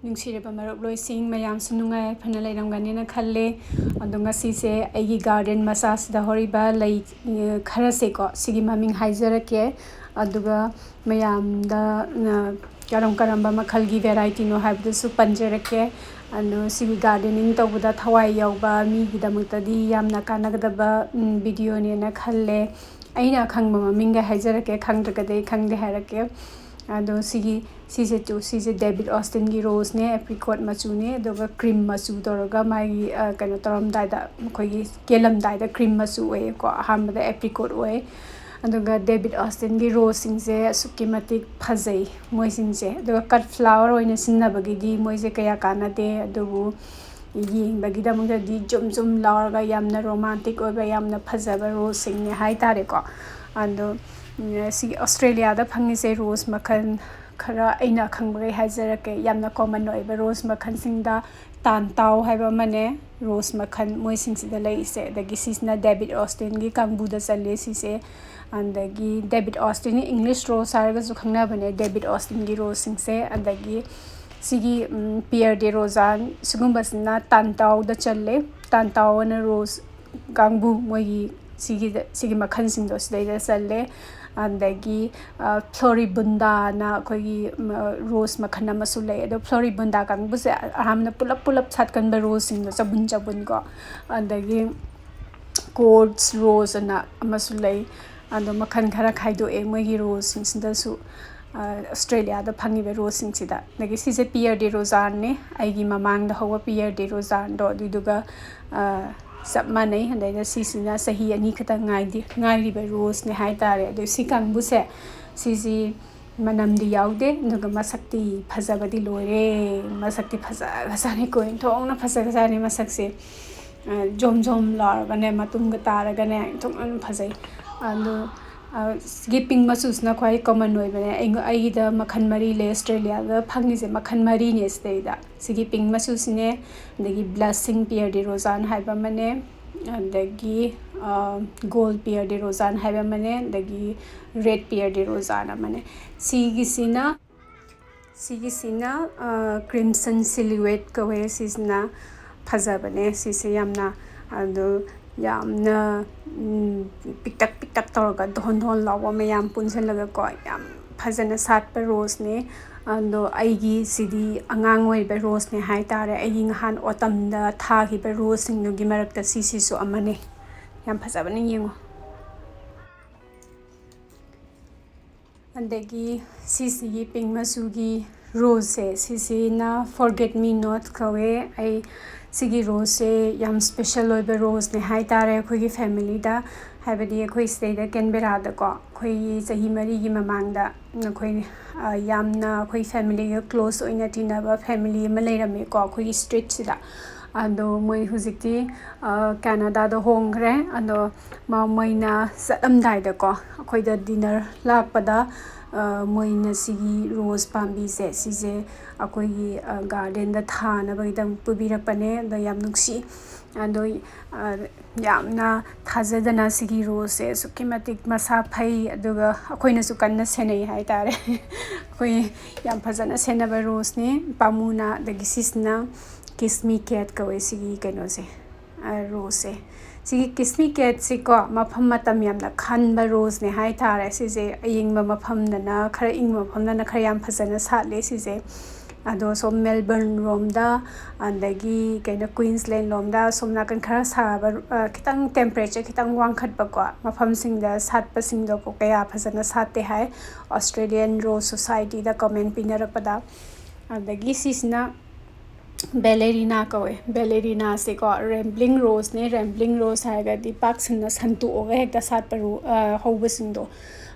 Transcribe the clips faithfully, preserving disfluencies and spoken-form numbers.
ꯅꯨꯡꯁꯤꯔꯕ ꯃꯔꯨꯞꯂꯣꯏꯁꯤꯡ, ꯃꯌꯥꯝꯁꯨ ꯅꯨꯡꯉꯥꯏ ꯌꯥꯏꯐꯅ ꯂꯩꯔꯝꯒꯅꯤꯅ ꯈꯜꯂꯦ꯫ ꯑꯗꯣ ꯉꯁꯤꯁꯦ ꯑꯩꯒꯤ garden ꯃꯆꯥꯁꯤꯗ ꯍꯧꯔꯤꯕ ꯂꯩ, ꯑ, ꯈꯔꯁꯦꯀꯣ, ꯁꯤꯒꯤ ꯃꯃꯤꯡ ꯍꯥꯏꯖꯔꯛꯀꯦ꯫ ꯑꯗꯨꯒ ꯃꯌꯥꯝꯗ, ꯑ, ꯀꯔꯝ ꯀꯔꯝꯕ ꯃꯈꯜꯒꯤ varietyꯅꯣ ꯍꯥꯏꯕꯗꯨꯁꯨ ꯄꯟꯖꯔꯛꯀꯦ꯫ ꯑꯗꯣ ꯁꯤꯒꯤ gardening ꯇꯧꯕꯗ ꯊꯋꯥꯏ ꯌꯥꯎꯕ ꯃꯤꯒꯤꯗꯃꯛꯇꯗꯤ ꯌꯥꯝꯅ ꯀꯥꯟꯅꯒꯗꯕ, ꯎꯝ, videoꯅꯦꯅ ꯈꯜꯂꯦ꯫ ꯑꯩꯅ ꯑꯈꯪꯕ ꯃꯃꯤꯡꯒ ꯍꯥꯏꯖꯔꯛꯀꯦ, ꯈꯪꯗ꯭ꯔꯒꯗꯤ ꯑꯩ ꯈꯪꯗꯦ ꯍꯥꯏꯔꯛꯀꯦ꯫ ꯑꯗꯣ ꯁꯤꯒꯤ, ꯁꯤꯁꯦ ꯇꯨ, ꯁꯤꯁꯦ David Austinꯒꯤ roseꯅꯦ, apricot ꯃꯆꯨꯅꯦ, ꯑꯗꯨꯒ cream ꯃꯆꯨ ꯇꯧꯔꯒ ꯃꯥꯒꯤ, ꯑ, ꯀꯩꯅꯣ ꯇꯧꯔꯝꯗꯥꯏꯗ, ꯑꯩꯈꯣꯏꯒꯤ ꯀꯦꯜꯂꯝꯗꯥꯏꯗ cream ꯃꯆꯨ ꯑꯣꯏꯌꯦꯀꯣ, ꯑꯍꯥꯟꯕꯗ apricot ꯑꯣꯏ꯫ ꯑꯗꯨꯒ David Austinꯒꯤ roseꯁꯤꯡꯁꯦ ꯑꯁꯨꯛꯀꯤ ꯃꯇꯤꯛ ꯐꯖꯩ ꯃꯣꯏꯁꯤꯡꯁꯦ꯫ ꯑꯗꯨꯒ cut flower ꯑꯣꯏꯅ ꯁꯤꯖꯤꯟꯅꯕꯒꯤꯗꯤ ꯃꯣꯏꯁꯦ ꯀꯌꯥ ꯀꯥꯟꯅꯗꯦ, ꯑꯗꯨꯕꯨ ꯌꯦꯡꯕꯒꯤꯗꯃꯛꯇꯗꯤ ꯖꯨꯝ ꯖꯨꯝ ꯂꯥꯎꯔꯒ ꯌꯥꯝꯅ romantic ꯑꯣꯏꯕ, ꯌꯥꯝꯅ ꯐꯖꯕ roseꯁꯤꯡꯅꯦ ꯍꯥꯏꯇꯥꯔꯦꯀꯣ꯫ ꯑꯗꯣ, ꯎꯝ, ꯁꯤꯒꯤ Australiaꯗ ꯐꯪꯉꯤꯁꯦ rose ꯃꯈꯜ ꯈꯔ ꯑꯩꯅ ꯈꯪꯕꯈꯩ ꯍꯥꯏꯖꯔꯛꯀꯦ꯫ ꯌꯥꯝꯅ common ꯑꯣꯏꯕ rose ꯃꯈꯜꯁꯤꯡꯗ ꯇꯥꯟꯇꯥꯎ ꯍꯥꯏꯕ ꯑꯃꯅꯦ, rose ꯃꯈꯜ ꯃꯣꯏꯁꯤꯡꯁꯤꯗ ꯂꯩꯔꯤꯁꯦ꯫ ꯑꯗꯒꯤ ꯁꯤꯁꯤꯅ David Austinꯒꯤ ꯀꯥꯡꯕꯨꯗ ꯆꯜꯂꯦ ꯁꯤꯁꯦ꯫ ꯑꯗꯒꯤ David Austinꯒꯤ English rose ꯍꯥꯏꯔꯒꯁꯨ ꯈꯪꯅꯕꯅꯦ David Austinꯒꯤ roseꯁꯤꯡꯁꯦ꯫ ꯑꯗꯒꯤ ꯁꯤꯒꯤ, ꯎꯝ, Pierre de Rozan ꯁꯤꯒꯨꯝꯕꯁꯤꯅ ꯇꯥꯟꯇꯥꯎꯗ ꯆꯜꯂꯦ꯫ ꯇꯥꯟꯇꯥꯎ ꯑꯅ rose ꯀꯥꯡꯕꯨ ꯃꯣꯏꯒꯤ ꯁꯤꯒꯤꯗ, ꯁꯤꯒꯤ ꯃꯈꯜꯁꯤꯡꯗꯣ ꯁꯤꯗꯩꯗ ꯆꯜꯂꯦ꯫ ꯑꯗꯒꯤ, ꯑ, Floribundaꯅ ꯑꯩꯈꯣꯏꯒꯤ, ꯎꯝ, rose ꯃꯈꯜ ꯑꯃꯁꯨ ꯂꯩ꯫ ꯑꯗꯣ Floribunda ꯀꯥꯡꯕꯨꯁꯦ ꯑꯌꯥꯝꯕꯅ ꯄꯨꯂꯞ ꯄꯨꯂꯞ ꯁꯥꯠꯀꯟꯕ roseꯁꯤꯡꯗꯣ, ꯆꯕꯨꯟ ꯆꯕꯨꯟꯀꯣ꯫ ꯑꯗꯒꯤ quartz rose ꯑꯅ ꯑꯃꯁꯨ ꯂꯩ꯫ ꯑꯗꯣ ꯃꯈꯜ ꯈꯔ ꯈꯥꯏꯗꯣꯛꯑꯦ ꯃꯣꯏꯒꯤ roseꯁꯤꯡꯁꯤꯗꯁꯨ, ꯑ, Australiaꯗ ꯐꯪꯉꯤꯕ roseꯁꯤꯡꯁꯤꯗ꯫ ꯑꯗꯒꯤ ꯁꯤꯁꯦ Pierre de Rozanꯅꯦ, ꯑꯩꯒꯤ ꯃꯃꯥꯡꯗ ꯍꯧꯕ Pierre de Rozanꯗꯣ, ꯑꯗꯨꯏꯗꯨꯒ, ꯑ, ꯆꯞ ꯃꯥꯟꯅꯩ꯫ ꯑꯗꯩꯗ ꯁꯤꯁꯤꯅ ꯆꯍꯤ ꯑꯅꯤ ꯈꯛꯇꯪ ꯉꯥꯏꯗꯤ-, ꯉꯥꯏꯔꯤꯕ roseꯅꯦ ꯍꯥꯏꯇꯥꯔꯦ꯫ ꯑꯗꯨ ꯁꯤ ꯀꯥꯡꯕꯨꯁꯦ, ꯁꯤꯁꯤ ꯃꯅꯝꯗꯤ ꯌꯥꯎꯗꯦ, ꯑꯗꯨꯒ ꯃꯁꯛꯇꯤ ꯐꯖꯕꯗꯤ ꯂꯣꯏꯔꯦ꯫ ꯃꯁꯛꯇꯤ ꯐꯖꯈ꯭ꯔꯖꯥꯠꯅꯤꯀꯣ, ꯌꯦꯡꯊꯣꯛꯅ ꯐꯖꯈ꯭ꯔꯖꯥꯠꯅꯤ ꯃꯁꯛꯁꯦ꯫ ꯑ, ꯖꯣꯝ ꯖꯣꯝ ꯂꯥꯎꯔꯒꯅꯦ, ꯃꯇꯨꯝꯒ ꯇꯥꯔꯒꯅꯦ, ꯌꯦꯡꯊꯣꯛꯅ ꯐꯖꯩ꯫ ꯑꯗꯣ, ꯑ, ꯁꯤꯒꯤ pink ꯃꯆꯨꯁꯤꯅ ꯈ꯭ꯋꯥꯏ common ꯑꯣꯏꯕꯅꯦ꯫ ꯑꯩꯉꯣ-, ꯑꯩꯒꯤꯗ ꯃꯈꯜ ꯃꯔꯤ ꯂꯩ, Australiaꯗ ꯐꯪꯉꯤꯁꯦ ꯃꯈꯜ ꯃꯔꯤꯅꯦ ꯁꯤꯗꯩꯗ꯫ ꯁꯤꯒꯤ pink ꯃꯆꯨꯁꯤꯅꯦ, ꯑꯗꯒꯤ Blushing Pierre de Rozan ꯍꯥꯏꯕ ꯑꯃꯅꯦ, ꯑꯗꯒꯤ, ꯑ, Gold Pierre de Rozan ꯍꯥꯏꯕ ꯑꯃꯅꯦ, ꯑꯗꯒꯤ Red Pierre de Rozan ꯑꯃꯅꯦ꯫ ꯁꯤꯒꯤꯁꯤꯅ ꯁꯤꯒꯤꯁꯤꯅ, ꯑ, Crimson Silhouette ꯀꯧꯋꯦ꯫ ꯁꯤꯁꯤꯅ ꯐꯖꯕꯅꯦ꯫ ꯁꯤꯁꯦ ꯌꯥꯝꯅ, ꯑꯗꯣ ꯌꯥꯝꯅ, ꯎꯝ, ꯄꯤꯛꯇꯛ ꯄꯤꯛꯇꯛ ꯇꯧꯔꯒ ꯙꯣꯟ ꯙꯣꯟ ꯂꯥꯎꯕ ꯃꯌꯥꯝ ꯄꯨꯟꯁꯤꯜꯂꯒꯀꯣ, ꯌꯥꯝ ꯐꯖꯅ ꯁꯥꯠꯄ roseꯅꯦ꯫ ꯑꯗꯣ ꯑꯩꯒꯤ ꯁꯤꯗꯤ ꯑꯉꯥꯡ ꯑꯣꯏꯕ roseꯅꯦ ꯍꯥꯏꯇꯥꯔꯦ꯫ ꯑꯩꯒꯤ ꯅꯍꯥꯟ autumnꯗ ꯊꯥꯈꯤꯕ roseꯁꯤꯡꯗꯨꯒꯤ ꯃꯔꯛꯇ ꯁꯤꯁꯤꯁꯨ ꯑꯃꯅꯦ꯫ ꯌꯥꯝ ꯐꯖꯕꯅꯦ, ꯌꯦꯡꯉꯣ꯫ ꯑꯗꯒꯤ ꯁꯤꯁꯤꯒꯤ pink ꯃꯆꯨꯒꯤ roseꯁꯦ, ꯁꯤꯁꯤꯅ Forget Me Not ꯀꯧꯋꯦ꯫ ꯑꯩ ꯁꯤꯒꯤ roseꯁꯦ ꯌꯥꯝ special ꯑꯣꯏꯕ roseꯅꯦ ꯍꯥꯏꯇꯥꯔꯦ ꯑꯩꯈꯣꯏꯒꯤ familyꯗ꯫ ꯍꯥꯏꯕꯗꯤ ꯑꯩꯈꯣꯏ ꯁꯤꯗꯩꯗ Canberraꯗꯀꯣ, ꯑꯩꯈꯣꯏꯒꯤ ꯆꯍꯤ ꯃꯔꯤꯒꯤ ꯃꯃꯥꯡꯗ ꯑꯩꯈꯣꯏ, ꯑ, ꯌꯥꯝꯅ ꯑꯩꯈꯣꯏ familyꯒ close ꯑꯣꯏꯅ ꯇꯤꯟꯅꯕ family ꯑꯃ ꯂꯩꯔꯝꯃꯦꯀꯣ ꯑꯩꯈꯣꯏꯒꯤ streetꯁꯤꯗ꯫ ꯑꯗꯣ ꯃꯣꯏ ꯍꯧꯖꯤꯛꯇꯤ, ꯑ, Canadaꯗ ꯍꯣꯡꯈ꯭ꯔꯦ꯫ ꯑꯗꯣ ꯃ-, ꯃꯣꯏꯅ ꯆꯠꯂꯝꯗꯥꯏꯗꯀꯣ, ꯑꯩꯈꯣꯏꯗ dinner ꯂꯥꯛꯄꯗ, ꯑ, ꯃꯣꯏꯅ ꯁꯤꯒꯤ rose ꯄꯥꯝꯕꯤꯁꯦ, ꯁꯤꯁꯦ ꯑꯩꯈꯣꯏꯒꯤ, ꯑ, gardenꯗ ꯊꯥꯅꯕꯒꯤꯗꯃꯛ ꯄꯨꯕꯤꯔꯛꯄꯅꯦ꯫ ꯑꯗꯣ ꯌꯥꯝ ꯅꯨꯡꯁꯤ꯫ ꯑꯗꯣ, ꯑ, ꯌꯥꯝꯅ ꯊꯥꯖꯗꯅ ꯁꯤꯒꯤ roseꯁꯦ ꯑꯁꯨꯛꯀꯤ ꯃꯇꯤꯛ ꯃꯁꯥ ꯐꯩ, ꯑꯗꯨꯒ ꯑꯩꯈꯣꯏꯅꯁꯨ ꯀꯟꯅ ꯁꯦꯟꯅꯩ ꯍꯥꯏꯇꯥꯔꯦ꯫ ꯑꯩꯈꯣꯏ ꯌꯥꯝ ꯐꯖꯅ ꯁꯦꯟꯅꯕ roseꯅꯦ꯫ ꯄꯥꯝꯃꯨꯅ, ꯑꯗꯒꯤ ꯁꯤꯁꯤꯅ Kiss Me Cat ꯀꯧꯋꯦ ꯁꯤꯒꯤ ꯀꯩꯅꯣꯁꯦ, ꯑ, roseꯁꯦ꯫ ꯁꯤꯒꯤ Kiss Me Catꯁꯤꯀꯣ, ꯃꯐꯝ ꯃꯇꯝ ꯌꯥꯝꯅ ꯈꯟꯕ roseꯅꯦ ꯍꯥꯏꯇꯥꯔꯦ꯫ ꯁꯤꯁꯦ ꯑꯌꯤꯡꯕ ꯃꯐꯝꯗꯅ, ꯈꯔ ꯏꯪꯕ ꯃꯐꯝꯗꯅ ꯈꯔ ꯌꯥꯝ ꯐꯖꯅ ꯁꯥꯠꯂꯦ ꯁꯤꯁꯦ꯫ ꯑꯗꯣ ꯁꯣꯝ Melbourne ꯔꯣꯝꯗ, ꯑꯗꯒꯤ ꯀꯩꯅꯣ, Queensland ꯂꯣꯝꯗ, ꯁꯣꯝ ꯅꯥꯀꯟ ꯈꯔ ꯁꯥꯕ, ꯑ, ꯈꯤꯇꯪ temperature ꯈꯤꯇꯪ ꯋꯥꯡꯈꯠꯄꯀꯣ ꯃꯐꯝꯁꯤꯡꯗ ꯁꯥꯠꯄꯁꯤꯡꯗꯣ ꯀꯌꯥ ꯐꯖꯅ ꯁꯥꯠꯇꯦ ꯍꯥꯏ, Australian Rose Societyꯗ comment ꯄꯤꯅꯔꯛꯄꯗ꯫ ꯑꯗꯒꯤ ꯁꯤꯁꯤꯅ Ballerina ꯀꯧꯋꯦ꯫ Ballerinaꯁꯦꯀꯣ, rambling roseꯅꯦ꯫ Rambling rose ꯍꯥꯏꯔꯒꯗꯤ ꯄꯥꯛ ꯁꯟꯅ ꯁꯟꯇꯣꯛꯑꯒ ꯍꯦꯛꯇ ꯁꯥꯠꯄ ro-, ꯑ, ꯍꯧꯕꯁꯤꯡꯗꯣ꯫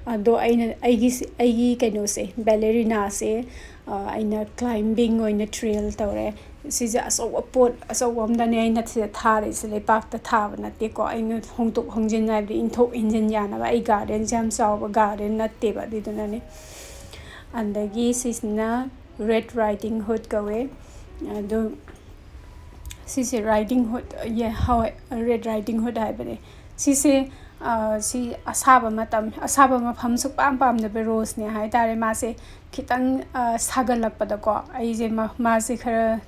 ꯑꯗꯣ ꯑꯩꯅ, ꯑꯩꯒꯤ ꯁꯤ-, ꯑꯩꯒꯤ ꯀꯩꯅꯣꯁꯦ, Ballerinaꯁꯦ, ꯑ, ꯑꯩꯅ climbing ꯑꯣꯏꯅ trail ꯇꯧꯔꯦ꯫ ꯁꯤꯁꯦ ꯑꯆꯧꯕ pot ꯑꯆꯧꯕ ꯑꯝꯗꯅꯦ ꯑꯩꯅ ꯁꯤꯗ ꯊꯥꯔꯤꯁꯦ, ꯂꯩꯄꯥꯛꯇ ꯊꯥꯕ ꯅꯠꯇꯦꯀꯣ꯫ ꯑꯩꯅ ꯍꯣꯡꯗꯣꯛ ꯍꯣꯡꯖꯤꯟ, ꯍꯥꯏꯕꯗꯤ ꯏꯟꯊꯣꯛ ꯏꯟꯁꯤꯟ ꯌꯥꯅꯕ꯫ ꯑꯩ gardenꯁꯦ ꯌꯥꯝ ꯆꯥꯎꯕ garden ꯅꯠꯇꯦꯕ, ꯑꯗꯨꯗꯨꯅꯅꯦ꯫ ꯑꯗꯒꯤ ꯁꯤꯁꯤꯅ Red Riding Hood ꯀꯧꯋꯦ꯫ ꯑꯗꯨ ꯁꯤꯁꯦ Riding Hood, ꯌꯦ-, ꯍꯣꯏ, Red Riding Hood ꯍꯥꯏꯕꯅꯦ꯫ ꯁꯤꯁꯦ, ꯁꯤ ꯑꯁꯥꯕ ꯃꯇꯝ, ꯑꯁꯥꯕ ꯃꯐꯝ ꯁꯨꯛꯄꯥꯝ ꯄꯥꯝꯗꯕ ꯔꯣꯁꯅꯦ ꯍꯥꯏ ꯇꯥꯔꯦ꯫ ꯃꯥꯁꯦ ꯈꯤꯇꯪ ꯁꯥꯒꯠꯂꯛꯄꯗꯀꯣ, ꯑꯩꯁꯦ ꯃꯥꯁꯦ ꯈꯔ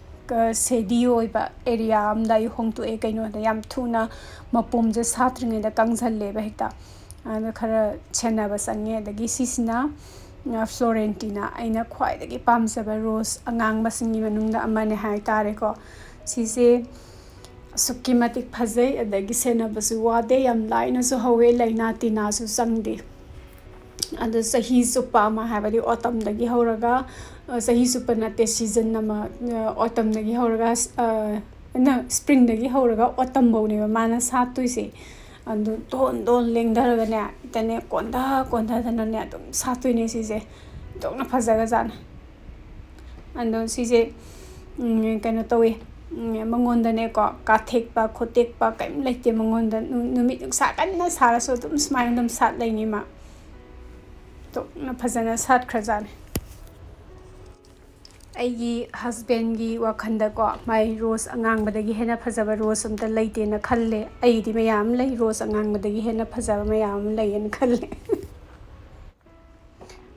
ꯁꯦꯗꯤ ꯑꯣꯏꯕ ꯑꯦꯔꯤꯌꯥ ꯑꯝꯗ ꯑꯩ ꯍꯣꯡꯗꯣꯛꯑꯦ꯫ ꯀꯩꯅꯣꯗ ꯌꯥꯝ ꯊꯨꯅ ꯃꯄꯣꯝꯁꯦ ꯁꯥꯠꯇ꯭ꯔꯤꯉꯩꯗ ꯀꯪꯁꯜꯂꯦꯕ ꯍꯦꯛꯇ꯫ ꯑꯗꯨꯅ ꯈꯔ ꯁꯦꯟꯅꯕ ꯆꯪꯉꯦ꯫ ꯑꯗꯒꯤ ꯁꯤꯁꯤꯅ ꯐ꯭ꯂꯣꯔꯦꯟꯇꯤꯅ, ꯑꯩꯅ ꯈ꯭ꯋꯥꯏꯗꯒꯤ ꯄꯥꯝꯖꯕ ꯔꯣꯁ ꯑꯉꯥꯡꯕꯁꯤꯡꯒꯤ ꯃꯅꯨꯡꯗ ꯑꯃꯅꯦ ꯍꯥꯏ ꯇꯥꯔꯦꯀꯣ꯫ ꯁꯤꯁꯦ ꯑꯁꯨꯛꯀꯤ ꯃꯇꯤꯛ ꯐꯖꯩ, ꯑꯗꯒꯤ ꯁꯦꯟꯅꯕꯁꯨ ꯋꯥꯗꯦ, ꯌꯥꯝ ꯂꯥꯏꯅꯁꯨ ꯍꯧꯋꯦ, ꯂꯥꯏꯅꯥ ꯇꯤꯟꯅꯥꯁꯨ ꯆꯪꯗꯦ꯫ ꯑꯗꯨ ꯆꯍꯤ ꯆꯨꯞꯄ ꯑꯃ, ꯍꯥꯏꯕꯗꯤ ꯑꯣꯇꯝꯗꯒꯤ ꯍꯧꯔꯒ, ꯆꯍꯤ ꯆꯨꯞꯄ ꯅꯠꯇꯦ, ꯁꯤꯖꯟ ꯑꯃ, ꯑꯣꯇꯝꯗꯒꯤ ꯍꯧꯔꯒ, ꯅ ꯁ꯭ꯄ꯭ꯔꯤꯡꯗꯒꯤ ꯍꯧꯔꯒ ꯑꯣꯇꯝꯐꯧꯅꯦꯕ ꯃꯥꯅ ꯁꯥꯠꯇꯣꯏꯁꯦ꯫ ꯑꯗꯨ ꯗꯣꯟ ꯗꯣꯟ ꯂꯦꯡꯊꯔꯒꯅꯦ, ꯏꯇꯅꯦ ꯀꯣꯟꯊ ꯀꯣꯟꯊꯗꯅꯅꯦ ꯑꯗꯨꯝ ꯁꯥꯠꯇꯣꯏꯅꯦ ꯁꯤꯁꯦ꯫ ꯑꯣꯟꯊꯣꯛꯅ ꯐꯖꯈ꯭ꯔꯖꯥꯠꯅꯤ꯫ ꯑꯗꯣ ꯁꯤꯁꯦ ꯀꯩꯅꯣ ꯇꯧꯋꯦ, ꯃꯉꯣꯟꯗꯅꯦꯀꯣ, ꯀꯥꯊꯦꯛꯄ ꯈꯣꯠꯇꯦꯛꯄ ꯀꯔꯤꯝ ꯂꯩꯇꯦ ꯃꯉꯣꯟꯗ꯫ ꯅꯨꯃꯤꯠ ꯅꯨꯡꯁꯥ ꯀꯟꯅ ꯁꯥꯔꯁꯨ ꯑꯗꯨꯝ ꯁꯨꯃꯥꯏꯅ ꯑꯗꯨꯝ ꯁꯥꯠ ꯂꯩꯅꯤ ꯃꯥ꯫ ꯑꯣꯟꯊꯣꯛꯅ ꯐꯖꯅ ꯁꯥꯠꯈ꯭ꯔꯖꯥꯠꯅꯤ꯫ ꯑꯩꯒꯤ ꯍꯁꯕꯦꯟꯒꯤ ꯋꯥꯈꯜꯗꯀꯣ, ꯃꯥꯏ ꯔꯣꯁ ꯑꯉꯥꯡꯕꯗꯒꯤ ꯍꯦꯟꯅ ꯐꯖꯕ ꯔꯣꯁ ꯑꯝꯇ ꯂꯩꯇꯦꯅ ꯈꯜꯂꯦ꯫ ꯑꯩꯗꯤ ꯃꯌꯥꯝ ꯑꯃ ꯂꯩ, ꯔꯣꯁ ꯑꯉꯥꯡꯕꯗꯒꯤ ꯍꯦꯟꯅ ꯐꯖꯕ ꯃꯌꯥꯝ ꯑꯃ ꯂꯩꯌꯦꯅ ꯈꯜꯂꯦ꯫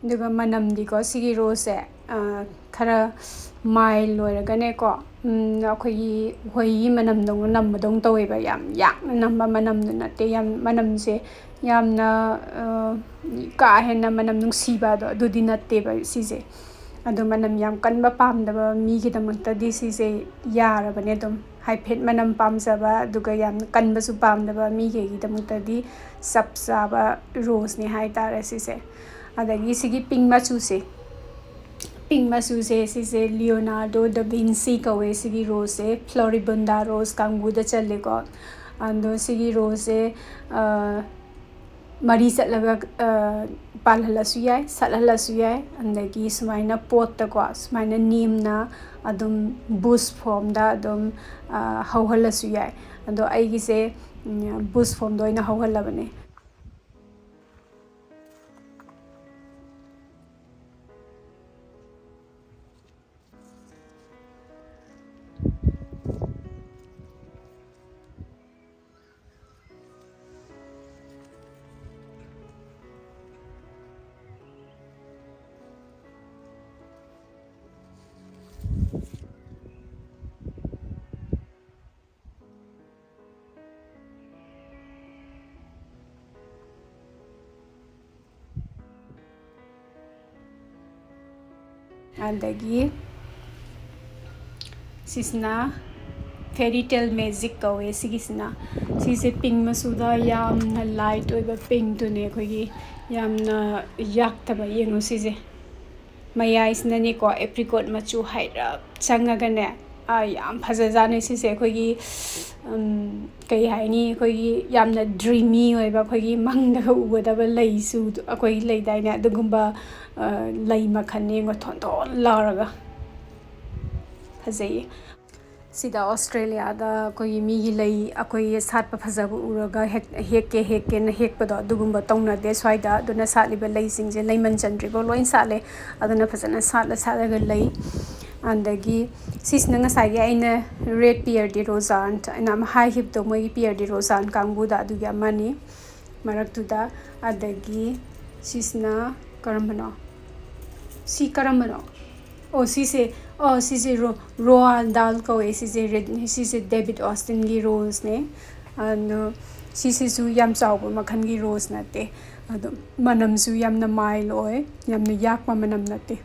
ꯑꯗꯨꯒ ꯃꯅꯝꯗꯤꯀꯣ, ꯁꯤꯒꯤ ꯔꯣꯁꯁꯦ ꯈꯔ ꯃꯥꯏꯜ ꯑꯣꯏꯔꯒꯅꯦꯀꯣ, ꯑꯩꯈꯣꯏꯒꯤ ꯎꯍꯩꯒꯤ ꯃꯅꯝꯗꯧꯅ ꯅꯝꯕꯗꯧꯅ ꯇꯧꯋꯦꯕ꯫ ꯌꯥꯝ ꯌꯥꯛꯅ ꯅꯝꯕ ꯃꯅꯝꯗꯨ ꯅꯠꯇꯦ꯫ ꯌꯥꯝ ꯃꯅꯝꯁꯦ ꯌꯥꯝꯅ ꯀꯥ ꯍꯦꯟꯅ ꯃꯅꯝ ꯅꯨꯡꯁꯤꯕ ꯑꯗꯣ ꯑꯗꯨꯗꯤ ꯅꯠꯇꯦꯕ ꯁꯤꯁꯦ꯫ ꯑꯗꯣ ꯃꯅꯝ ꯌꯥꯝ ꯀꯟꯕ ꯄꯥꯝꯗꯕ ꯃꯤꯒꯤꯗꯃꯛꯇꯗꯤ ꯁꯤꯁꯦ ꯌꯥꯔꯕꯅꯦ ꯑꯗꯨꯝ꯫ ꯍꯥꯏꯐꯦꯠ ꯃꯅꯝ ꯄꯥꯝꯖꯕ ꯑꯗꯨꯒ ꯌꯥꯝ ꯀꯟꯕꯁꯨ ꯄꯥꯝꯗꯕ ꯃꯤꯈꯩꯒꯤꯗꯃꯛꯇꯗꯤ ꯆꯞ ꯆꯥꯕ ꯔꯣꯁꯅꯦ ꯍꯥꯏꯇꯥꯔꯦ ꯁꯤꯁꯦ꯫ ꯑꯗꯒꯤ ꯁꯤꯒꯤ ꯄꯤꯡ ꯃꯆꯨꯁꯦ, ꯄꯤꯡ ꯃꯆꯨꯁꯦ, ꯁꯤꯁꯦ ꯂꯤꯑꯣꯅꯥꯔꯗꯣ ꯗ ꯚꯤꯟꯁꯤ ꯀꯧꯋꯦ꯫ ꯁꯤꯒꯤ ꯔꯣꯁꯁꯦ ꯐ꯭ꯂꯣꯔꯤꯕꯨꯟꯗꯥ ꯔꯣꯁ ꯀꯥꯡꯕꯨꯗ ꯆꯜꯂꯦꯀꯣ꯫ ꯑꯗꯣ ꯁꯤꯒꯤ ꯔꯣꯁꯁꯦ ꯃꯔꯤ ꯆꯠꯂꯒ ꯄꯥꯜꯍꯜꯂꯁꯨ ꯌꯥꯏ, ꯁꯥꯠꯍꯜꯂꯁꯨ ꯌꯥꯏ꯫ ꯑꯗꯒꯤ ꯁꯨꯃꯥꯏꯅ ꯄꯣꯠꯇꯀꯣ, ꯁꯨꯃꯥꯏꯅ ꯅꯦꯝꯅ ꯑꯗꯨꯝ ꯕꯨꯁ ꯐꯣꯝꯗ ꯑꯗꯨꯝ ꯍꯧꯍꯜꯂꯁꯨ ꯌꯥꯏ꯫ ꯑꯗꯣ ꯑꯩꯒꯤꯁꯦ ꯕꯨꯁ ꯐꯣꯝꯗ ꯑꯣꯏꯅ ꯍꯧꯍꯜꯂꯕꯅꯦ꯫ ꯑꯗꯒꯤ ꯁꯤꯁꯤꯅ Fairy Tale Magic ꯀꯧꯋꯦ꯫ ꯁꯤꯒꯤꯁꯤꯅ, ꯁꯤꯁꯦ pink ꯃꯆꯨꯗ ꯌꯥꯝꯅ light ꯑꯣꯏꯕ pinkꯇꯨꯅꯦ, ꯑꯩꯈꯣꯏꯒꯤ ꯌꯥꯝꯅ ꯌꯥꯛꯇꯕ꯫ ꯌꯦꯡꯉꯨ ꯁꯤꯁꯦ, ꯃꯌꯥꯏꯁꯤꯅꯅꯦꯀꯣ, apricot ꯃꯆꯨ ꯍꯥꯏꯔꯞ ꯆꯪꯉꯒꯅꯦ, ꯑꯥ, ꯌꯥꯝ ꯐꯖꯖꯥꯠꯅꯦ ꯁꯤꯁꯦ꯫ ꯑꯩꯈꯣꯏꯒꯤ, ꯎꯝ, ꯀꯩ ꯍꯥꯏꯅꯤ, ꯑꯩꯈꯣꯏꯒꯤ ꯌꯥꯝꯅ dreamy ꯑꯣꯏꯕ, ꯑꯩꯈꯣꯏꯒꯤ ꯃꯪꯗꯒ ꯎꯒꯗꯕ ꯂꯩꯁꯨ ꯑꯩꯈꯣꯏ ꯂꯩꯗꯥꯏꯅꯦ, ꯑꯗꯨꯒꯨꯝꯕ, ꯑ, ꯂꯩ ꯃꯈꯜꯅꯦ꯫ ꯌꯦꯡꯉꯣ, ꯊꯣꯟ ꯊꯣꯟ ꯂꯥꯎꯔꯒ ꯐꯖꯩꯌꯦ꯫ ꯁꯤꯗ ꯑꯣꯁꯇ꯭ꯔꯦꯂꯤꯌꯥꯗ ꯑꯩꯈꯣꯏꯒꯤ ꯃꯤꯒꯤ ꯂꯩ ꯑꯩꯈꯣꯏꯒꯤ ꯁꯥꯠꯄ ꯐꯖꯕ ꯎꯔꯒ ꯍꯦꯛ-, ꯍꯦꯛꯀꯦ ꯍꯦꯛꯀꯦꯅ ꯍꯦꯛꯄꯗꯣ, ꯑꯗꯨꯒꯨꯝꯕ ꯇꯧꯅꯗꯦ ꯁ꯭ꯋꯥꯏꯗ꯫ ꯑꯗꯨꯅ ꯁꯥꯠꯂꯤꯕ ꯂꯩꯁꯤꯡꯁꯦ ꯂꯩꯃꯟ ꯆꯟꯗ꯭ꯔꯤꯐꯥꯎ ꯂꯣꯏ ꯁꯥꯠꯂꯦ꯫ ꯑꯗꯨꯅ ꯐꯖꯅ ꯁꯥꯠꯂ ꯁꯥꯠꯂꯒ ꯂꯩ꯫ ꯑꯗꯒꯤ ꯁꯤꯁꯤꯅ ꯉꯁꯥꯏꯒꯤ ꯑꯩꯅ red Pierre de Rozan ꯑꯩꯅ ꯑꯃ ꯍꯥꯏꯈꯤꯕꯗꯣ, ꯃꯣꯏꯒꯤ Pierre de Rozan ꯀꯥꯡꯕꯨꯗ ꯑꯗꯨꯒꯤ ꯑꯃꯅꯤ ꯃꯔꯛꯇꯨꯗ꯫ ꯑꯗꯒꯤ ꯁꯤꯁꯤꯅ ꯀꯔꯝꯕꯅꯣ? ꯁꯤ ꯀꯔꯝꯕꯅꯣ? ꯑꯣ, ꯁꯤꯁꯦ, ꯑꯣ, ꯁꯤꯁꯦ ꯔꯣ-, Roald Dahl ꯀꯧꯋꯦ꯫ ꯁꯤꯁꯦ red, ꯁꯤꯁꯦ David Austinꯒꯤ roseꯅꯦ꯫ ꯑꯗꯣ ꯁꯤꯁꯤꯁꯨ ꯌꯥꯝ ꯆꯥꯎꯕ ꯃꯈꯜꯒꯤ rose ꯅꯠꯇꯦ꯫ ꯑꯗꯣ ꯃꯅꯝꯁꯨ ꯌꯥꯝꯅ mild ꯑꯣꯏ, ꯌꯥꯝꯅ ꯌꯥꯛꯄ ꯃꯅꯝ ꯅꯠꯇꯦ꯫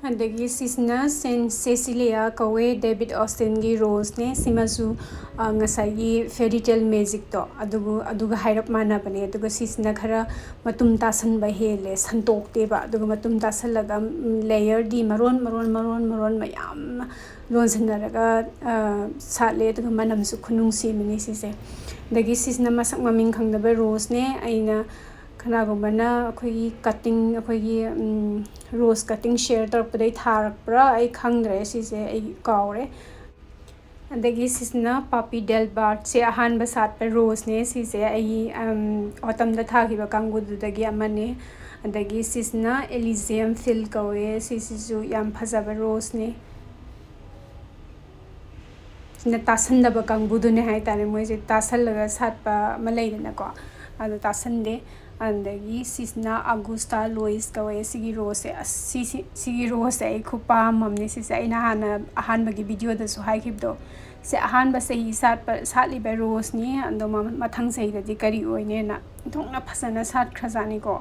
ꯑꯗꯒꯤ ꯁꯤꯁꯤꯅ Saint Cecilia ꯀꯧꯋꯦ, David Austinꯒꯤ roseꯅꯦ꯫ ꯁꯤꯃꯁꯨ, ꯑ, ꯉꯁꯥꯏꯒꯤ Fairy Tale Magicꯇꯣ ꯑꯗꯨꯕꯨ, ꯑꯗꯨꯒ ꯍꯥꯏꯔꯞ ꯃꯥꯟꯅꯕꯅꯦ꯫ ꯑꯗꯨꯒ ꯁꯤꯁꯤꯅ ꯈꯔ ꯃꯇꯨꯝ ꯇꯥꯁꯟꯕ ꯍꯦꯜꯂꯦ, ꯁꯟꯇꯣꯛꯇꯦꯕ꯫ ꯑꯗꯨꯒ ꯃꯇꯨꯝ ꯇꯥꯁꯜꯂꯒ, ꯎꯝ, layerꯗꯤ ꯃꯔꯣꯟ, ꯃꯔꯣꯟ, ꯃꯔꯣꯟ, ꯃꯔꯣꯟ ꯃꯌꯥꯝ ꯂꯣꯟꯁꯤꯟꯅꯔꯒ, ꯑ, ꯁꯥꯠꯂꯦ꯫ ꯑꯗꯨꯒ ꯃꯅꯝꯁꯨ ꯈꯨꯅꯨꯡꯁꯤ ꯑꯃꯅꯤ ꯁꯤꯁꯦ꯫ ꯑꯗꯒꯤ ꯁꯤꯁꯤꯅ ꯃꯁꯛ ꯃꯃꯤꯡ ꯈꯪꯗꯕ roseꯅꯦ꯫ ꯑꯩꯅ ꯀꯅꯥꯒꯨꯝꯕꯅ ꯑꯩꯈꯣꯏꯒꯤ cutting, ꯑꯩꯈꯣꯏꯒꯤ, ꯎꯝ, rose cutting share ꯇꯧꯔꯛꯄꯗꯩ ꯊꯥꯔꯛꯄ꯭ꯔꯥ ꯑꯩ ꯈꯪꯗ꯭ꯔꯦ, ꯁꯤꯁꯦ ꯑꯩ ꯀꯥꯎꯔꯦ꯫ ꯑꯗꯒꯤ ꯁꯤꯁꯤꯅ Papy Delbartꯁꯦ ꯑꯍꯥꯟꯕ ꯁꯥꯠꯄ roseꯅꯦ꯫ ꯁꯤꯁꯦ ꯑꯩ, ꯎꯝ, autumnꯗ ꯊꯥꯈꯤꯕ ꯀꯥꯡꯕꯨꯗꯨꯗꯒꯤ ꯑꯃꯅꯦ꯫ ꯑꯗꯒꯤ ꯁꯤꯁꯤꯅ Elysium Field ꯀꯧꯋꯦ꯫ ꯁꯤꯁꯤꯁꯨ ꯌꯥꯝ ꯐꯖꯕ roseꯅꯦ꯫ ꯁꯤꯅ ꯇꯥꯁꯟꯗꯕ ꯀꯥꯡꯕꯨꯗꯨꯅꯦ ꯍꯥꯏꯇꯥꯔꯦ꯫ ꯃꯣꯏꯁꯦ ꯇꯥꯁꯜꯂꯒ ꯁꯥꯠꯄ ꯑꯃ ꯂꯩꯗꯅꯀꯣ, ꯑꯗꯣ ꯇꯥꯁꯟꯗꯦ꯫ ꯑꯗꯒꯤ ꯁꯤꯁꯤꯅ Augusta Lois ꯀꯧꯋꯦ꯫ ꯁꯤꯒꯤ roseꯁꯦ, ꯑꯁ, ꯁꯤꯁꯤ, ꯁꯤꯒꯤ roseꯁꯦ ꯑꯩ ꯈꯨꯄꯥꯝ ꯑꯃꯅꯦ꯫ ꯁꯤꯁꯦ ꯑꯩꯅ ꯍꯥꯟꯅ ꯑꯍꯥꯟꯕꯒꯤ videoꯗꯁꯨ ꯍꯥꯏꯈꯤꯕꯗꯣ, ꯁꯦ ꯑꯍꯥꯟꯕ ꯆꯍꯤ ꯁꯥꯠꯄ, ꯁꯥꯠꯂꯤꯕ roseꯅꯤ꯫ ꯑꯗꯣ ꯃ-, ꯃꯊꯪ ꯆꯍꯤꯗꯗꯤ ꯀꯔꯤ ꯑꯣꯏꯅꯦꯅ ꯑꯣꯟꯊꯣꯛꯅ ꯐꯖꯅ ꯁꯥꯠꯈ꯭ꯔꯖꯥꯠꯅꯤꯀꯣ꯫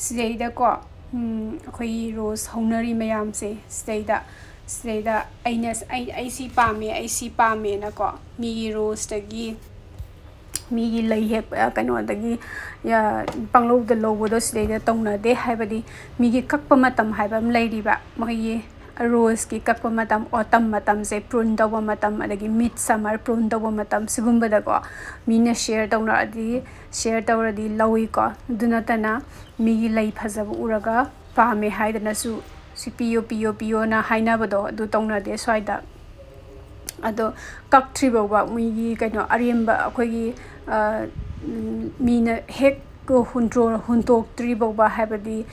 ꯁꯤꯗꯩꯗꯀꯣ, ꯎꯝ, ꯑꯩꯈꯣꯏꯒꯤ ꯔꯣꯁ ꯍꯧꯅꯔꯤ ꯃꯌꯥꯝꯁꯦ, ꯁꯤꯗꯩꯗ, ꯁꯤꯗꯩꯗ ꯑꯩꯅ, ꯑꯩ, "ꯑꯩ ꯁꯤ ꯄꯥꯝꯃꯦ, ꯑꯩ ꯁꯤ ꯄꯥꯝꯃꯦꯅꯀꯣ", ꯃꯤꯒꯤ ꯔꯣꯁꯇꯒꯤ, ꯃꯤꯒꯤ ꯂꯩ ꯍꯦꯛ, ꯑ, ꯀꯩꯅꯣꯗꯒꯤ, ꯑ, ꯄꯪꯂꯧꯗ ꯂꯧꯕꯗꯣ ꯁꯤꯗꯩꯗ ꯇꯧꯅꯗꯦ꯫ ꯍꯥꯏꯕꯗꯤ ꯃꯤꯒꯤ ꯀꯛꯄ ꯃꯇꯝ ꯍꯥꯏꯕ ꯑꯃ ꯂꯩꯔꯤꯕ, ꯃꯈꯣꯏꯒꯤ ꯔꯣꯁꯀꯤ ꯀꯛꯄ ꯃꯇꯝ, autumn ꯃꯇꯝꯁꯦ, prune ꯇꯧꯕ ꯃꯇꯝ, ꯑꯗꯒꯤ mid summer prune ꯇꯧꯕ ꯃꯇꯝ, ꯁꯤꯒꯨꯝꯕꯗꯀꯣ ꯃꯤꯅ share ꯇꯧꯅꯔꯗꯤ, share ꯇꯧꯔꯗꯤ ꯂꯧꯏꯀꯣ꯫ ꯑꯗꯨ ꯅꯠꯇꯅ ꯃꯤꯒꯤ ꯂꯩ ꯐꯖꯕ ꯎꯔꯒ ꯄꯥꯝꯃꯦ ꯍꯥꯏꯗꯅꯁꯨ "ꯁꯤ ꯄꯤꯌꯣ, ꯄꯤꯌꯣ, ꯄꯤꯌꯣꯅ" ꯍꯥꯏꯅꯕꯗꯣ ꯑꯗꯨ ꯇꯧꯅꯗꯦ ꯁ꯭ꯋꯥꯏꯗ꯫ ꯑꯗꯣ ꯀꯛꯇ꯭ꯔꯤ ꯐꯥꯎꯕ, ꯃꯤꯒꯤ ꯀꯩꯅꯣ, ꯑꯔꯦꯝꯕ ꯑꯩꯈꯣꯏꯒꯤ, ꯑ, ꯎꯝ, ꯃꯤꯅ ꯍꯦꯛ ꯍꯨꯟꯇ꯭ꯔꯣ-, ꯍꯨꯟꯇꯣꯛꯇ꯭ꯔꯤ ꯐꯥꯎꯕ, ꯍꯥꯏꯕꯗꯤ,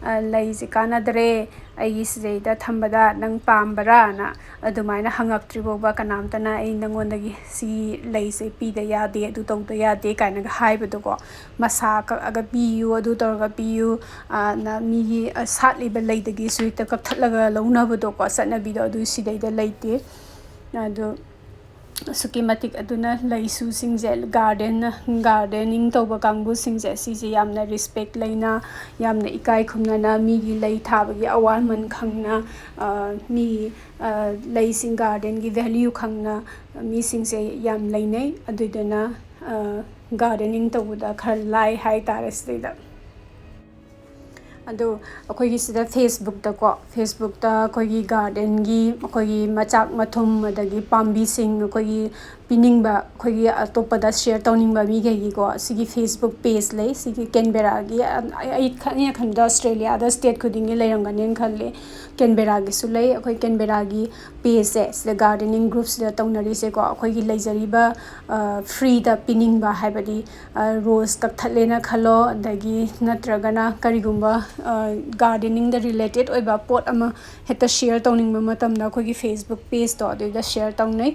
ꯑ, "ꯂꯩꯁꯦ ꯀꯥꯟꯅꯗ꯭ꯔꯦ, ꯑꯩꯒꯤ ꯁꯤꯗꯩꯗ ꯊꯝꯕꯗ ꯅꯪ ꯄꯥꯝꯕ꯭ꯔꯥꯅ?" ꯑꯗꯨꯃꯥꯏꯅ ꯍꯪꯉꯛꯇ꯭ꯔꯤ ꯐꯥꯎꯕ ꯀꯅꯥꯝꯇꯅ "ꯑꯩ ꯅꯪꯉꯣꯟꯗꯒꯤ ꯁꯤ ꯂꯩꯁꯦ ꯄꯤꯗ ꯌꯥꯗꯦ, ꯑꯗꯨ ꯇꯧꯗ ꯌꯥꯗꯦ" ꯀꯥꯏꯅꯒ ꯍꯥꯏꯕꯗꯣꯀꯣ, "ꯃꯁꯥ ꯀꯛꯑꯒ ꯄꯤꯌꯨ, ꯑꯗꯨ ꯇꯧꯔꯒ ꯄꯤꯌꯨ", ꯑ, ꯅ ꯃꯤꯒꯤ, ꯑ, ꯁꯥꯠꯂꯤꯕ ꯂꯩꯗꯒꯤꯁꯨ ꯍꯦꯛꯇ ꯀꯛꯊꯠꯂꯒ ꯂꯧꯅꯕꯗꯣꯀꯣ, ꯆꯠꯅꯕꯤꯗꯣ ꯑꯗꯨ ꯁꯤꯗꯩꯗ ꯂꯩꯇꯦ꯫ ꯑꯗꯣ ꯑꯁꯨꯛꯀꯤ ꯃꯇꯤꯛ ꯑꯗꯨꯅ ꯂꯩꯁꯨꯁꯤꯡꯁꯦ, garden, gardening ꯇꯧꯕ ꯀꯥꯡꯕꯨꯁꯤꯡꯁꯦ, ꯁꯤꯁꯦ ꯌꯥꯝꯅ respect ꯂꯩꯅ, ꯌꯥꯝꯅ ꯏꯀꯥꯏ ꯈꯨꯝꯅꯅ, ꯃꯤꯒꯤ ꯂꯩ ꯊꯥꯕꯒꯤ ꯑꯋꯥꯃꯟ ꯈꯪꯅ, ꯑ, ꯃꯤ, ꯑ, ꯂꯩꯁꯤꯡ, gardenꯒꯤ value ꯈꯪꯅ ꯃꯤꯁꯤꯡꯁꯦ ꯌꯥꯝ ꯂꯩꯅꯩ꯫ ꯑꯗꯨꯏꯗꯨꯅ, ꯑ, gardening ꯇꯧꯕꯗ ꯈꯔ ꯂꯥꯏ ꯍꯥꯏꯇꯥꯔꯦ ꯁꯤꯗꯩꯗ꯫ ꯑꯗꯣ ꯑꯩꯈꯣꯏꯒꯤ ꯁꯤꯗ Facebookꯇꯀꯣ, Facebookꯇ ꯑꯩꯈꯣꯏꯒꯤ gardenꯒꯤ, ꯑꯩꯈꯣꯏꯒꯤ ꯃꯆꯥꯛ ꯃꯊꯨꯝ, ꯑꯗꯒꯤ ꯄꯥꯝꯕꯤꯁꯤꯡ ꯑꯩꯈꯣꯏꯒꯤ ꯄꯤꯅꯤꯡꯕ, ꯑꯩꯈꯣꯏꯒꯤ ꯑꯇꯣꯞꯄꯗ share ꯇꯧꯅꯤꯡꯕ ꯃꯤꯈꯩꯒꯤꯀꯣ, ꯁꯤꯒꯤ Facebook page ꯂꯩ꯫ ꯁꯤꯒꯤ Canberraꯒꯤ, ꯑꯩ, ꯑꯩꯅ ꯈꯟꯕꯗ Australiaꯗ state ꯈꯨꯗꯤꯡꯒꯤ ꯂꯩꯔꯝꯒꯅꯦꯅ ꯈꯜꯂꯦ꯫ Canberraꯒꯤꯁꯨ ꯂꯩ꯫ ꯑꯩꯈꯣꯏ Canberraꯒꯤ pageꯁꯦ, ꯁꯤꯗ gardening groupꯁꯤꯗ ꯇꯧꯅꯔꯤꯁꯦꯀꯣ, ꯑꯩꯈꯣꯏꯒꯤ ꯂꯩꯖꯔꯤꯕ, ꯑ, freeꯗ ꯄꯤꯅꯤꯡꯕ, ꯍꯥꯏꯕꯗꯤ, ꯑ, rose ꯀꯛꯊꯠꯂꯦꯅ ꯈꯜꯂꯣ, ꯑꯗꯒꯤ ꯅꯠꯇ꯭ꯔꯒꯅ ꯀꯔꯤꯒꯨꯝꯕ, ꯑ, gardeningꯗ related ꯑꯣꯏꯕ ꯄꯣꯠ ꯑꯃ ꯍꯦꯛꯇ share ꯇꯧꯅꯤꯡꯕ ꯃꯇꯝꯗ ꯑꯩꯈꯣꯏꯒꯤ Facebook pageꯇꯣ ꯑꯗꯨꯗ share ꯇꯧꯅꯩ꯫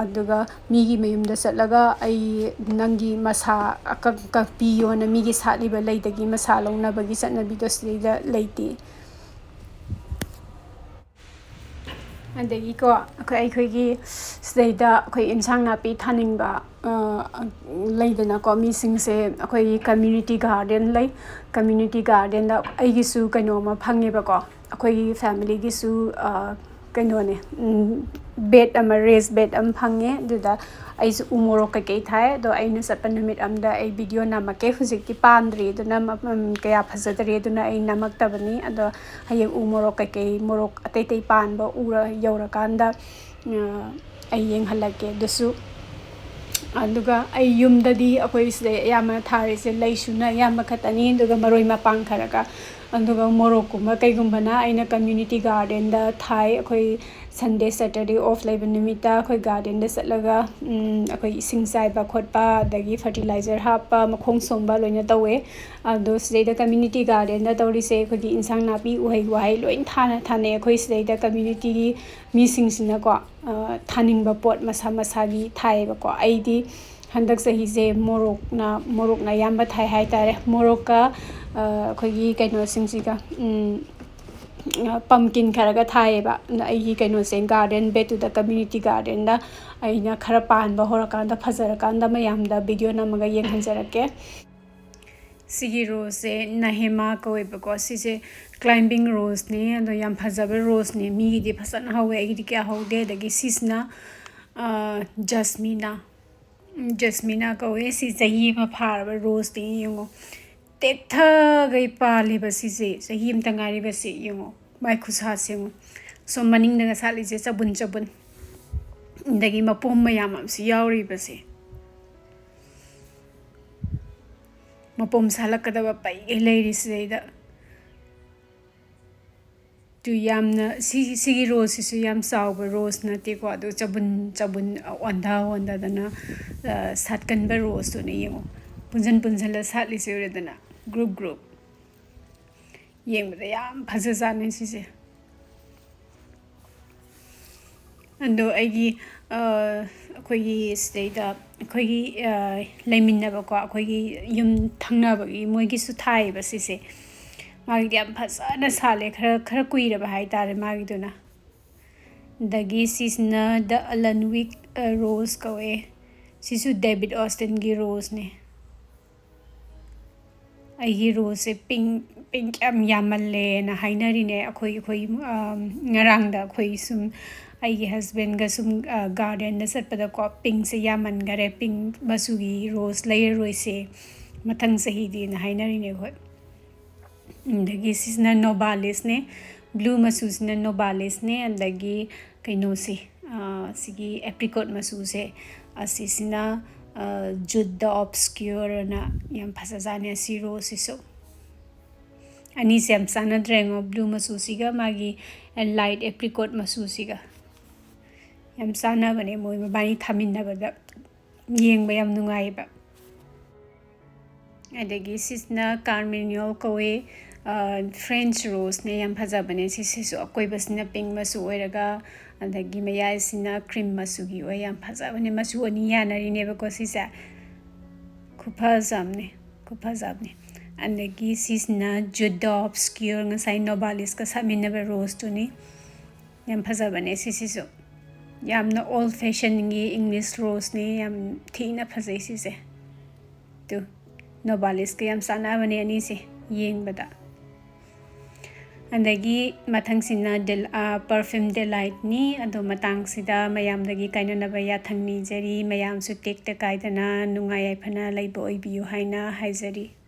ꯑꯗꯨꯒ ꯃꯤꯒꯤ ꯃꯌꯨꯝꯗ ꯆꯠꯂꯒ "ꯑꯩ ꯅꯪꯒꯤ ꯃꯁꯥ ꯑꯀꯛ-, ꯀꯛꯄꯤꯌꯣꯅ", ꯃꯤꯒꯤ ꯁꯥꯠꯂꯤꯕ ꯂꯩꯗꯒꯤ ꯃꯁꯥ ꯂꯧꯅꯕꯒꯤ ꯆꯠꯅꯕꯤꯗꯣ ꯁꯤꯗꯩꯗ ꯂꯩꯇꯦ꯫ ꯑꯗꯒꯤꯀꯣ, ꯑꯩꯈꯣꯏ, ꯑꯩꯈꯣꯏꯒꯤ ꯁꯤꯗꯩꯗ ꯑꯩꯈꯣꯏ ꯏꯟꯁꯥꯡ ꯅꯥꯄꯤ ꯊꯥꯅꯤꯡꯕ, ꯑ, ꯂꯩꯗꯅꯀꯣ, ꯃꯤꯁꯤꯡꯁꯦ ꯑꯩꯈꯣꯏꯒꯤ community garden ꯂꯩ꯫ Community gardenꯗ ꯑꯩꯒꯤꯁꯨ ꯀꯩꯅꯣ ꯑꯃ ꯐꯪꯉꯦꯕꯀꯣ, ꯑꯩꯈꯣꯏꯒꯤ familyꯒꯤꯁꯨ, ꯑ, ꯀꯩꯅꯣꯅꯦ, ꯎꯝ, bed ꯑꯃ, raised bed ꯑꯃ ꯐꯪꯉꯦ꯫ ꯑꯗꯨꯗ ꯑꯩꯁꯨ ꯎ ꯃꯣꯔꯣꯛ ꯀꯩꯀꯩ ꯊꯥꯏ꯫ ꯑꯗꯣ ꯑꯩꯅ ꯆꯠꯄ ꯅꯨꯃꯤꯠ ꯑꯝꯗ ꯑꯩ video ꯅꯝꯃꯛꯀꯦ꯫ ꯍꯧꯖꯤꯛꯇꯤ ꯄꯥꯟꯗ꯭ꯔꯤ, ꯑꯗꯨꯅ ꯃ-, ꯎꯝ, ꯀꯌꯥ ꯐꯖꯗ꯭ꯔꯤ, ꯑꯗꯨꯅ ꯑꯩ ꯅꯝꯃꯛꯇꯕꯅꯤ꯫ ꯑꯗꯣ ꯍꯌꯦꯡ ꯎ ꯃꯣꯔꯣꯛ ꯀꯩꯀꯩ, ꯃꯣꯔꯣꯛ ꯑꯇꯩ ꯑꯇꯩ ꯄꯥꯟꯕ ꯎꯔ ꯌꯧꯔꯀꯥꯟꯗ, ꯑ, ꯑꯩ ꯌꯦꯡꯍꯜꯂꯛꯀꯦ ꯑꯗꯨꯁꯨ꯫ ꯑꯗꯨꯒ ꯑꯩ ꯌꯨꯝꯗꯗꯤ ꯑꯩꯈꯣꯏ ꯁꯤꯗ ꯑꯌꯥꯝꯕꯅ ꯊꯥꯔꯤꯁꯦ ꯂꯩꯁꯨꯅ ꯑꯌꯥꯝꯕ ꯈꯛꯇꯅꯤ, ꯑꯗꯨꯒ ꯃꯔꯣꯏ ꯃꯄꯥꯡ ꯈꯔꯒ꯫ ꯑꯗꯨꯒ ꯃꯣꯔꯣꯛꯀꯨꯝꯕ ꯀꯩꯒꯨꯝꯕꯅ ꯑꯩꯅ community gardenꯗ ꯊꯥꯏ꯫ ꯑꯩꯈꯣꯏ Sunday, Saturday off ꯂꯩꯕ ꯅꯨꯃꯤꯠꯇ ꯑꯩꯈꯣꯏ gardenꯗ ꯆꯠꯂꯒ, ꯎꯝ, ꯑꯩꯈꯣꯏ ꯏꯁꯤꯡ ꯆꯥꯏꯕ ꯈꯣꯠꯄ, ꯑꯗꯒꯤ fertilizer ꯍꯥꯞꯄ, ꯃꯈꯣꯡ ꯁꯣꯝꯕ ꯂꯣꯏꯅ ꯇꯧꯋꯦ꯫ ꯑꯗꯣ ꯁꯤꯗꯩꯗ community gardenꯗ ꯇꯧꯔꯤꯁꯦ ꯑꯩꯈꯣꯏꯒꯤ ꯏꯟꯁꯥꯡ ꯅꯥꯄꯤ, ꯎꯍꯩ ꯋꯥꯍꯩ ꯂꯣꯏ ꯊꯥꯅ ꯊꯥꯅꯩ꯫ ꯑꯩꯈꯣꯏ ꯁꯤꯗꯩꯗ communityꯒꯤ ꯃꯤꯁꯤꯡꯁꯤꯅꯀꯣ, ꯑ, ꯊꯥꯅꯤꯡꯕ ꯄꯣꯠ ꯃꯁꯥ ꯃꯁꯥꯒꯤ ꯊꯥꯏꯌꯦꯕꯀꯣ꯫ ꯑꯩꯗꯤ ꯍꯟꯗꯛ ꯆꯍꯤꯁꯦ ꯃꯣꯔꯣꯛꯅ, ꯃꯣꯔꯣꯛꯅ ꯑꯌꯥꯝꯕ ꯊꯥꯏ ꯍꯥꯏꯇꯥꯔꯦ꯫ ꯃꯣꯔꯣꯛꯀ, ꯑ, ꯑꯩꯈꯣꯏꯒꯤ ꯀꯩꯅꯣꯁꯤꯡꯁꯤꯒ, ꯎꯝ, ꯑ, pumpkin ꯈꯔꯒ ꯊꯥꯏꯌꯦꯕ꯫ ꯑꯗ ꯑꯩꯒꯤ ꯀꯩꯅꯣꯁꯦ, garden bedꯇꯨꯗ, community gardenꯗ ꯑꯩꯅ ꯈꯔ ꯄꯥꯟꯕ ꯍꯧꯔꯀꯥꯟꯗ, ꯐꯖꯔꯀꯥꯟꯗ ꯃꯌꯥꯝꯗ video ꯅꯝꯃꯒ ꯌꯦꯡꯍꯟꯖꯔꯛꯀꯦ꯫ ꯁꯤꯒꯤ roseꯁꯦ Nahema ꯀꯧꯋꯦꯕꯀꯣ꯫ ꯁꯤꯁꯦ climbing roseꯅꯦ, ꯑꯗꯣ ꯌꯥꯝ ꯐꯖꯕ roseꯅꯦ꯫ ꯃꯤꯒꯤꯗꯤ ꯐꯖꯅ ꯍꯧꯋꯦ, ꯑꯩꯒꯤꯗꯤ ꯀꯌꯥ ꯍꯧꯗꯦ꯫ ꯑꯗꯒꯤ ꯁꯤꯁꯤꯅ, ꯑ, jasmina꯫ ꯎꯝ, jasmina ꯀꯧꯋꯦ꯫ ꯁꯤ ꯆꯍꯤ ꯑꯃ ꯐꯥꯔꯕ roseꯅꯦ, ꯌꯦꯡꯉꯣ꯫ ꯇꯦꯛꯊꯒꯩ ꯄꯥꯜꯂꯦꯕ ꯁꯤꯁꯦ, ꯆꯍꯤ ꯑꯃꯇ ꯉꯥꯏꯔꯤꯕꯁꯦ, ꯌꯦꯡꯉꯣ꯫ ꯃꯥꯏ ꯈꯨꯁꯥꯁꯦ ꯌꯦꯡꯉꯣ꯫ ꯁꯣꯝ ꯃꯅꯤꯡꯗꯒ ꯁꯥꯠꯂꯤꯁꯦ ꯆꯕꯨꯟ ꯆꯕꯨꯟ꯫ ꯑꯗꯒꯤ ꯃꯄꯣꯝ ꯃꯌꯥꯝ ꯑꯃꯁꯨ ꯌꯥꯎꯔꯤꯕꯁꯦ꯫ ꯃꯄꯣꯝ ꯁꯥꯠꯂꯛꯀꯗꯕ ꯄꯩꯒꯩ ꯂꯩꯔꯤ ꯁꯤꯗꯩꯗ꯫ ꯑꯗꯨ ꯌꯥꯝꯅ, ꯁꯤ-, ꯁꯤꯒꯤ roseꯁꯤꯁꯨ ꯌꯥꯝ ꯆꯥꯎꯕ rose ꯅꯠꯇꯦꯀꯣ, ꯑꯗꯨ ꯆꯕꯨꯟ ꯆꯕꯨꯟ ꯑꯣꯟꯊ ꯑꯣꯟꯊꯗꯅ, ꯑ, ꯁꯥꯠꯀꯟꯕ roseꯇꯨꯅꯦ ꯌꯦꯡꯉꯣ꯫ ꯄꯨꯟꯁꯤꯟ ꯄꯨꯟꯁꯤꯜꯂ ꯁꯥꯠꯂꯤꯁꯦ ꯎꯔꯦꯗꯅ, group group꯫ ꯌꯦꯡꯕꯗ ꯌꯥꯝ ꯐꯖꯖꯥꯠꯅꯦ ꯁꯤꯁꯦ꯫ ꯑꯗꯣ ꯑꯩꯒꯤ, ꯑ, ꯑꯩꯈꯣꯏꯒꯤ ꯁꯤꯗꯩꯗ ꯑꯩꯈꯣꯏꯒꯤ, ꯑ, ꯂꯩꯃꯤꯟꯅꯕꯀꯣ, ꯑꯩꯈꯣꯏꯒꯤ ꯌꯨꯝ ꯊꯪꯅꯕꯒꯤ ꯃꯣꯏꯒꯤꯁꯨ ꯊꯥꯏꯌꯦꯕ ꯁꯤꯁꯦ꯫ ꯃꯥꯒꯤꯗꯤ ꯌꯥꯝ ꯐꯖꯅ ꯁꯥꯠꯂꯦ, ꯈꯔ, ꯈꯔ ꯀꯨꯏꯔꯕ ꯍꯥꯏꯇꯥꯔꯦ ꯃꯥꯒꯤꯗꯨꯅ꯫ ꯑꯗꯒꯤ ꯁꯤꯁꯤꯅ The Allenwick, ꯑ, Rose ꯀꯧꯋꯦ꯫ ꯁꯤꯁꯨ David Austinꯒꯤ roseꯅꯦ꯫ ꯑꯩꯒꯤ roseꯁꯦ pink, pink ꯌꯥꯝ ꯌꯥꯝꯃꯜꯂꯦꯅ ꯍꯥꯏꯅꯔꯤꯅꯦ꯫ ꯑꯩꯈꯣꯏ, ꯑꯩꯈꯣꯏ, ꯑꯝ, ꯉꯔꯥꯡꯗ ꯑꯩꯈꯣꯏ ꯁꯨꯝ ꯑꯩꯒꯤ husbandꯒ ꯁꯨꯝ, ꯑ, gardenꯗ ꯆꯠꯄꯗꯀꯣ, pinkꯁꯦ ꯌꯥꯝꯃꯟꯈꯔꯦ, pink ꯃꯆꯨꯒꯤ rose ꯂꯩꯔꯔꯣꯏꯁꯦ ꯃꯊꯪ ꯆꯍꯤꯗꯤꯅ ꯍꯥꯏꯅꯔꯤꯅꯦ ꯑꯩꯈꯣꯏ꯫ ꯑꯗꯒꯤ ꯁꯤꯁꯤꯅ Nobilisꯅꯦ, blue ꯃꯆꯨꯁꯤꯅ Nobilisꯅꯦ, ꯑꯗꯒꯤ ꯀꯩꯅꯣꯁꯦ, ꯑ, ꯁꯤꯒꯤ apricot ꯃꯆꯨꯁꯦ, ꯑꯁꯤꯁꯤꯅ, ꯑ, Jude the Obscure ꯑꯅ ꯌꯥꯝ ꯐꯖꯖꯥꯠꯅꯦ ꯑꯁꯤ roseꯁꯤꯁꯨ꯫ ꯑꯅꯤꯁꯦ ꯌꯥꯝ ꯆꯥꯟꯅꯗ꯭ꯔꯦꯉꯣ, blue ꯃꯆꯨꯁꯤꯒ ꯃꯥꯒꯤ light apricot ꯃꯆꯨꯁꯤꯒ꯫ ꯌꯥꯝ ꯆꯥꯟꯅꯕꯅꯦ ꯃꯣꯏ ꯃꯕꯥꯅꯤ ꯊꯥꯃꯤꯟꯅꯕꯗ꯫ ꯌꯦꯡꯕ ꯌꯥꯝ ꯅꯨꯡꯉꯥꯏꯌꯦꯕ꯫ ꯑꯗꯒꯤ ꯁꯤꯁꯤꯅ Carmagnole ꯀꯧꯋꯦ, ꯑ, French roseꯅꯦ, ꯌꯥꯝ ꯐꯖꯕꯅꯦ꯫ ꯁꯤꯁꯤꯁꯨ ꯑꯀꯣꯏꯕꯁꯤꯅ pink ꯃꯆꯨ ꯑꯣꯏꯔꯒ, ꯑꯗꯒꯤ ꯃꯌꯥꯏꯁꯤꯅ cream ꯃꯆꯨꯒꯤ ꯑꯣꯏ, ꯌꯥꯝ ꯐꯖꯕꯅꯦ꯫ ꯃꯆꯨ ꯑꯅꯤ ꯌꯥꯅꯔꯤꯅꯦꯕꯀꯣ ꯁꯤꯁꯦ꯫ ꯈꯨꯐꯖ ꯑꯃꯅꯦ, ꯈꯨꯐꯖ ꯑꯃꯅꯦ꯫ ꯑꯗꯒꯤ ꯁꯤꯁꯤꯅ Jude the Obscure, ꯉꯁꯥꯏ Nobilisꯀ ꯁꯥꯠꯃꯤꯟꯅꯕ roseꯇꯨꯅꯤ꯫ ꯌꯥꯝ ꯐꯖꯕꯅꯦ ꯁꯤꯁꯤꯁꯨ꯫ ꯌꯥꯝꯅ old fashionꯒꯤ English roseꯅꯦ, ꯌꯥꯝ ꯊꯤꯅ ꯐꯖꯩ ꯁꯤꯁꯦ꯫ ꯇꯨ, Nobilisꯀ ꯌꯥꯝ ꯆꯥꯟꯅꯕꯅꯦ ꯑꯅꯤꯁꯦ ꯌꯦꯡꯕꯗ꯫ ꯑꯗꯒꯤ ꯃꯊꯪꯁꯤꯅ Del-, ꯑ, Perfume Delightꯅꯤ꯫ ꯑꯗꯣ ꯃꯇꯥꯡꯁꯤꯗ ꯃꯌꯥꯝꯗꯒꯤ ꯀꯥꯏꯅꯅꯕ ꯌꯥꯊꯪ ꯅꯤꯖꯔꯤ꯫ ꯃꯌꯥꯝꯁꯨ ꯇꯦꯛꯇ ꯀꯥꯏꯗꯅ ꯅꯨꯡꯉꯥꯏ ꯌꯥꯏꯐꯅ ꯂꯩꯕ ꯑꯣꯏꯕꯤꯌꯨ ꯍꯥꯏꯅ ꯍꯥꯏꯖꯔꯤ꯫